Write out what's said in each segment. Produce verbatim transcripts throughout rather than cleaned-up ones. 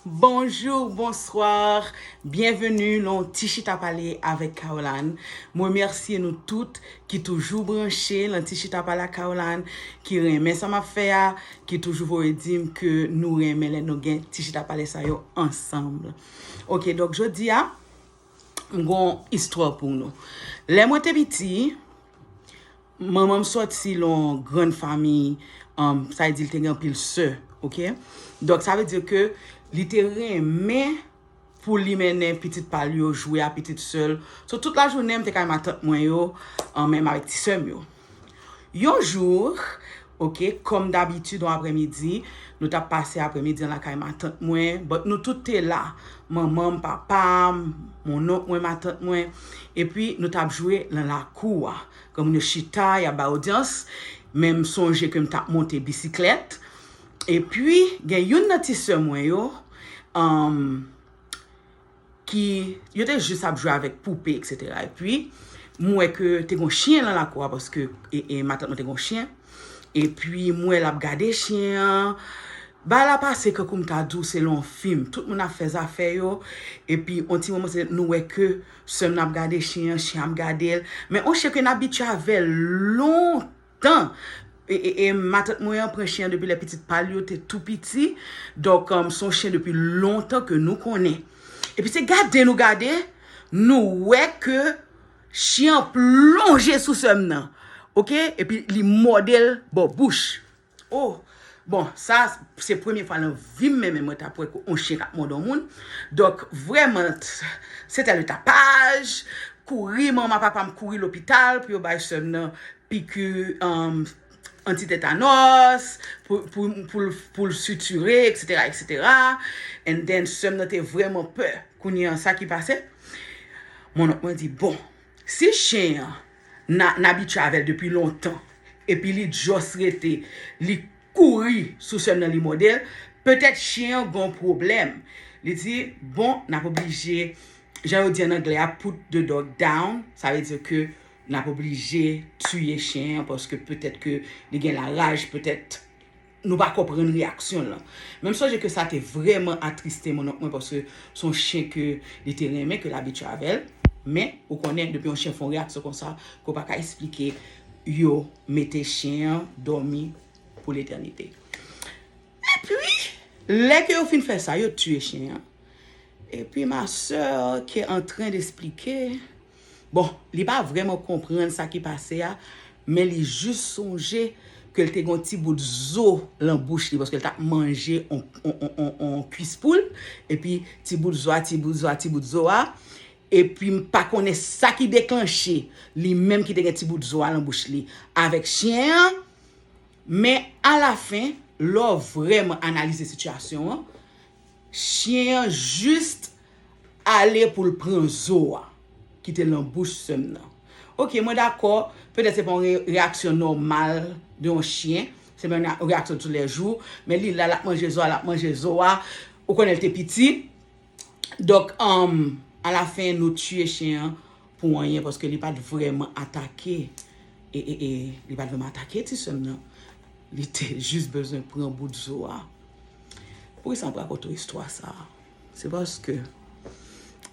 Bonjou, bonswa, byenveni nan Ti Chita Pale avèk Caroline. Mwen remèsye nou tout ki toujou branche nan Ti Chita Pale ak Caroline, ki renmen sa m ap fè a, ki toujou voye di m ke nou renmen lè nou gen Ti Chita Pale sa yo ansanm. Ok, donk jodi a, m gon istwa pou nou. Lè mwen te piti, manman m sòti lan yon grann fanmi, um, sa vle di li te gen anpil sè, ok? Donk, sa vle di ke li te renmen pou li mennen pitit pa l yo jwe a pitit sè l. So, tout lajounen, m te kay matant mwen yo, um, menm avèk ti sè m yo. Yon jou, ok, kòm dabitid, yon aprèmidi, nou t ap pase aprèmidi an lakay matant mwen, but nou tout te la. Manman m, papa m, monnonk mwen, matant mwen. Epi, nou t ap jwe lan lakou a. Granmoun yo chita, y ap bay odyans. Men m sonje ke m t ap monte bisiklèt. Epi, gen youn nan ti sè mwen yo, um, ki, yo te jis ap jwe avèk poupe, etsetera. Epi, m wè ke te gon chen lan lakou a, paske, e, e, matant mwen te gon chen. Epi, m wè l ap gade chen an. Bagay la pase kankou m ta di w se lan yon fim. Tout moun ap fè zafè yo. Epi, yon ti moman, se nou wè ke sè m nan ap gade chen an, chen an ap gade l. Men yon chen ke n abitye avè l lontan. E, e, e matant mwen an pran chen an depi lè pitit pa l yo te tou piti. Donk, um, se yon chen depi lontan ke nou konnen. Epi se gade nou gade, nou wè ke chen an plonje sou sè m nan. Ok? Epi li mòde l bò bouch. Oh! Bon, sa, se premye fwa nan vi m, men mwen t ap wè yon chen k ap mòde yon moun. Donk, vrèman, t-, se te le tapaj. Kouri, manman, papa m kouri lopital pou yo bay sè m nan piki, um, antitetanoz, pou, pou, pou, l- pou l sitire, etsetera, etsetera. And then, sè m nan te vrèman pè. Kounye an, sa ki pase? Monnonk mwen di, bon, si chen an, n a- n abitye avè l depi lontan, epi li just rete, li kouri sou sè m nan, li mòde l, petèt chen an gon pwoblèm. Li di, bon, n ap oblije, jan yo di an anglè a, put the dog down, sa vle di ke n ap oblije tiye chen an, paske petèt ke li gen laraj, petèt nou pa konprann reyaksyon l lan. Men m sonje ke sa te vrèman atriste monnonk mwen, paske se yon chen ke li te renmen, ke l abitye avè l. Men, ou konnen, depi yon chen fè yon reyaksyon konsa, ke w pa ka eksplike, yo mete chen an dòmi pou letènite. Epi, lè ke yo fin fè sa, yo tiye chen an. Epi, ma sè ki antren de eksplike, bon, li pa vrèman konprann sa ki pase a, men li jis sonje ke l te gen yon ti bout zo lan bouch li, paske l t ap manje on, on, on, on, on kwis poul, epi ti bout zo a, ti bout zo a, ti bout zo a, epi m pa konnen sa ki deklanche li menm ki te gen ti bout zo a lan bouch li avèk chen an, men alafen, lè w vrèman analize sitiyasyon an, chen an jis ale pou l pran zo a ki te lan bouch sè m nan. Ok, mwen dakò, petèt se pa yon re- reyaksyon nòmal de yon chen, se pa yon reyaksyon toulèjou, men li la, l ap manje zo a, l ap manje zo a, ou konnen l te piti. Donk, um, alafen, nou tiye chen an pou anyen, paske li pa t vrèman atake, e, e, e, li pa t vrèman atake ti sè m nan. Li te jis bezwen pran bout zo a. Poukisa m rakonte w istwa sa a? Se paske,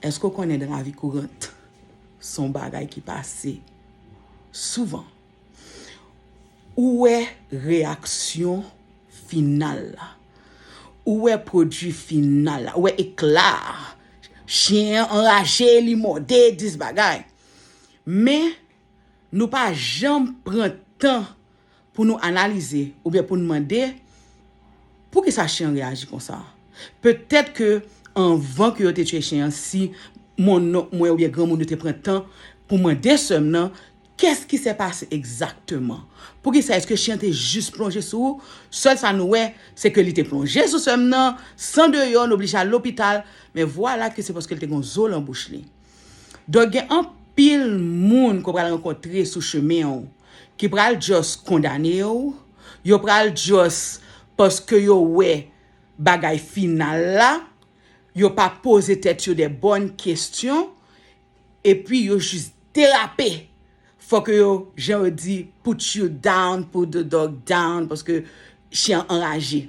èske w konnen dan lavi kourant, se yon bagay ki pase souvan? Ou wè reyaksyon final la. Ou wè pwodui final la. Ou wè ekla a. Chen an anraje, li mòde, dis bagay. Men, nou pa janm pran tan pou nou analize oubyen pou n mande, poukisa chen an reyaji konsa? Petèt ke anvan ke yo te tiye chen an, si monnonk mwen oubyen granmoun yo te pran tan pou mande sè m nan, qu'est-ce qui s'est passé exactement? Poukisa èske chen an te jis plonje sou ou? Sèl sa nou wè, se ke li te plonje sou sè m nan, san deyò, n oblije al lopital, men vwala ke se paske l te gen zo lan bouch li. Donk, gen anpil moun ke w pral rankontre sou chemen w ki pral just kondane w, yo pral just paske yo wè bagay final la, yo pa poze tèt yo de bòn kesyon, epi yo jis derape. Fòk yo, jan yo di, put you down, put the dog down, paske chen an anraje.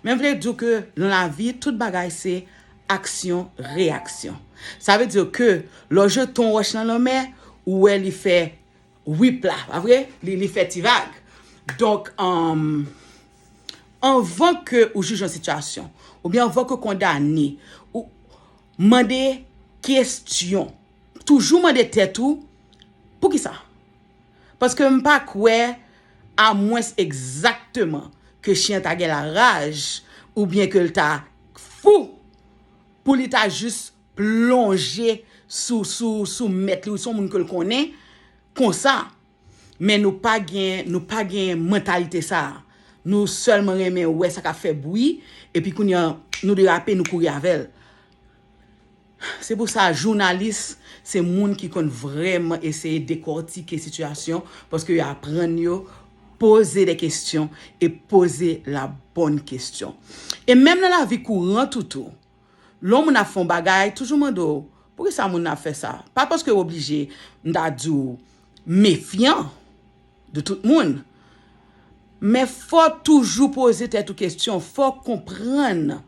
Men vle di ke nan lavi, tout bagay se aksyon, reyaksyon. Sa vle di ke lè w jete yon wòch nan lanmè, ou wè li fè wip la, pa vre? Li, li fè ti vag. Donk, um, anvan ke ou jije yon sitiyasyon, oubyen anvan ke w kondane, ou mande kesyon. Toujou mande tèt ou, poukisa? Paske m pa kwè, amwens egzakteman ke chen an ta gen laraj, oubyen ke l ta fou, pou li ta jis plonje sou, sou, sou mèt li, ou se yon moun ke l konnen, konsa. Men nou pa gen, nou pa gen mantalite sa a. Nou sèlman renmen wè sa k ap fè bwi, epi kounye a, nou derape, nou kouri avè l. Se pou sa, jounalis, se moun ki konn vrèman eseye dekòtike sitiyasyon, paske yo aprann yo poze de kesyon e poze la bòn kesyon. E menm nan lavi kouran tou tou, lè yon moun ap fè yon bagay, toujou mande w, poukisa moun nan ap fè sa? Pa paske w oblije, m ta di w, mefyan de tout moun. Men fò w toujou poze tèt ou kesyon, fò w konprann.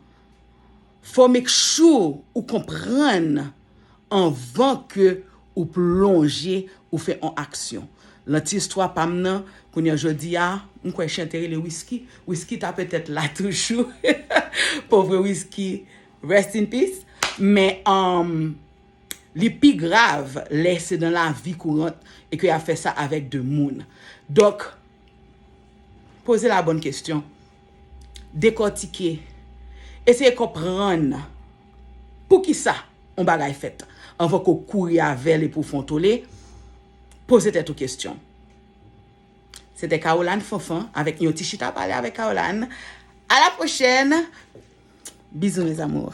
Fò w make sure ou konprann anvan ke ou plonje, ou fè yon aksyon. Nan ti istwa pa m nan, kounye a jodi a, m kwè chen te rele Whisky. Whisky ta petèt la toujou. Povre Whisky, rest in peace. Men, um, li pi grav lè se nan lavi kourant e ke y ap fè sa avèk de moun. Donk, poze la bòn kesyon. Dekòtike. Eseye konprann poukisa yon bagay fèt. Anvan ke w kouri avè l epi w fè yon tole, poze tèt ou kesyon. Se te Caroline Fanfan avèk yon ti chita pale avèk Caroline. À la prochaine. Bisous, mes amours.